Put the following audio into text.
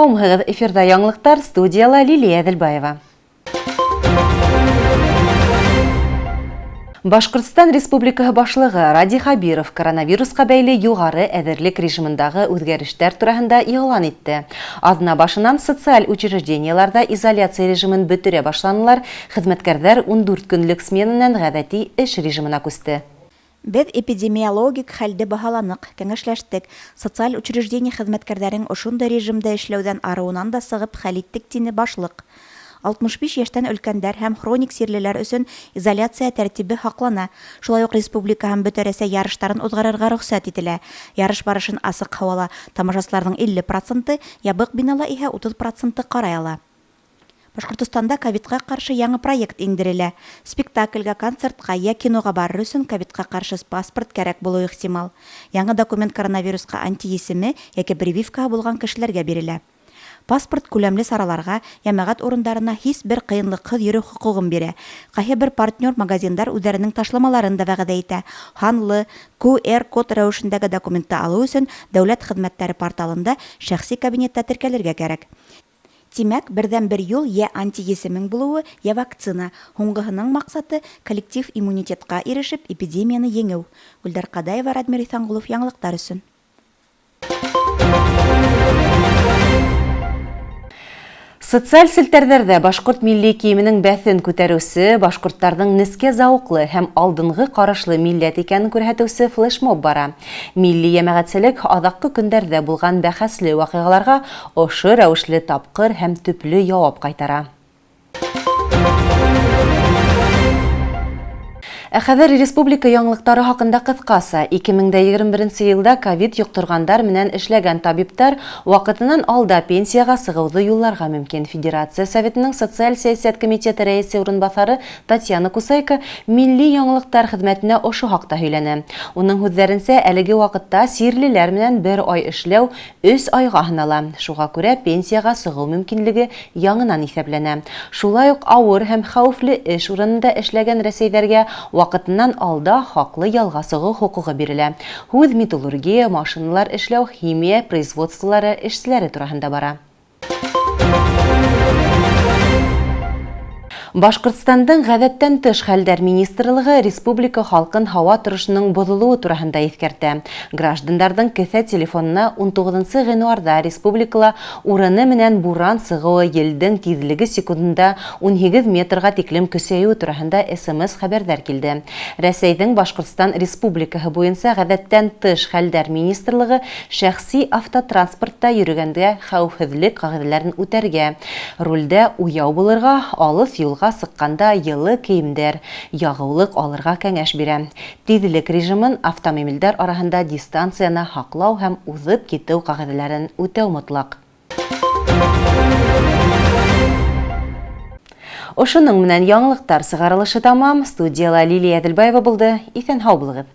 Һаумыһығыҙ, эфирҙа яңылыҡтар, студияла Лилия Әҙелбаева. Башҡортостан Республикаһы Башлығы Радий Хәбиров коронавирусҡа бәйле юғары әҙерлек режимындағы үҙгәрештәр тураһында иғлан итте. Аҙна башынан социаль учреждениеларҙа изоляция режимын бөтөрә башланылар, хеҙмәткәрҙәр 14 көнлөк сменанан ғәҙәти эш режимына күсте. Беҙ эпидемиологик хәлде баһаланыҡ, кәңәшләштек, социаль учреждение хеҙмәткәрҙәренең ошондай режимда эшләүҙән арыуынан да сығып хәл иттек, тине башлыҡ. 65 йәштән өлкәндәр һәм хроник сирлеләр өсөн изоляция тәртибе һаҡлана. Шулай уҡ республика һәм Бөтә Рәсәй ярыштарын уҙғарырға рөхсәт ителә. Ярыш барышын асыҡ һауала тамашасыларҙың 50 проценты, ябыҡ бинала иһә 30 проценты ҡарай ала. Башҡортостанда ковидҡа ҡаршы яңы проект индерелә. Спектаклгә, концертҡа йә киноға барыр өсөн ковидҡа ҡаршы паспорт кәрәк булыуы ихтимал. Яңы документ коронавирусҡа антиесеме йәки прививкаһы булған кешеләргә бирелә. Паспорт күләмле сараларға, йәмәғәт урындарына һис бер ҡыйынлыҡһыҙ йөрөү хоҡуғын бирә. Ҡайһы бер партнер магазиндар үҙҙәренең ташламаларын да вәғәҙә итә. Һанлы QR-код рәүешендәге документты алыу өсөн дәүләт хеҙмәттәре порталында шәхси кабинетта теркәлергә кәрәк. Тимәк, берҙән-бер юл йә антиесемең булыуы, йә вакцина. Һуңғыһының маҡсаты коллектив иммунитетҡа ирешеп, эпидемияны еңеү. Гөлдәр Ҡадаева, Радмир Иҫәнғолов яңылыҡтар өсөн. Социаль селтәрҙәрҙә башҡорт милли кейеменең бәҫен күтәреүсе, башҡорттарҙың нескә зауыҡлы һәм алдынғы ҡарашлы милләт икәнен күрһәтеүсе флешмоб бара. Милли йәмәғәтселек аҙаҡҡы көндәрҙә булған бәхәсле ваҡиғаларға ошо рәүешле тапҡыр һәм төплө яуап ҡайтара. Ә хәҙер республика яңылыҡтары хаҡында ҡыҫҡаса. 2021 йылда ковид йоҡторғандар менән эшләгән табиптар ваҡытынан алда пенсияға сығыуҙы юлларға мөмкин. Федерация Советының Социаль сәйәсәт комитеты рәйесе урынбаҫары Татьяна Кусайко милли яңылыҡтар хеҙмәтенә ошо хаҡта һөйләне. Уның һүҙҙәренсә, әлеге ваҡытта сирлеләр менән бер ай эшләү өс айға һанала. Шуға күрә пенсияға сығыу мөмкинлеге яңынан иҫәпләнә. Шулай уҡ ауыр һәм хәүефле эш урынында эшләгән рәсәйҙәргә ваҡытынан алда хаҡлы ялға сығыу хоҡуғы бирелә. Һүҙ металлургия, машиналар эшләү, химия производстволары эшселәре тураһында бара. Башҡортостандың ғәҙәттән тыш хәлдәр министрлығы республика халҡын һауа торошоноң боҙолоуы тураһында иҫкәртә. Граждандарҙың кеҫә телефонына 19 ғинуарҙа республикала урыны менән буран сығыуы, елдең тиҙлеге секундында 18 метрға тиклем көсәйеүе тураһында СМС хәбәрҙәр килде. Рәсәйҙең Башҡортостан Республикаһы буйынса ғәҙәттән тыш хәлдәр министрлығы шәхси автотранспортта йөрөгәндә хәүефһеҙлек ҡағиҙәләрен үтәргә, рулдә уяу булырға, алыҫ юлға сыҡҡанда йылы кейемдәр, яғыулыҡ алырға кәңәш бирә. Тиҙлек режимын, автомобилдәр араһында дистанцияны һаҡлау һәм уҙып китеү ҡағиҙәләрен үтәү мотлаҡ. Ошоноң менән яңылыҡтар сығарылышы тамам. Студияла Лилия Әҙелбаева булды. Иҫән һау булығыҙ.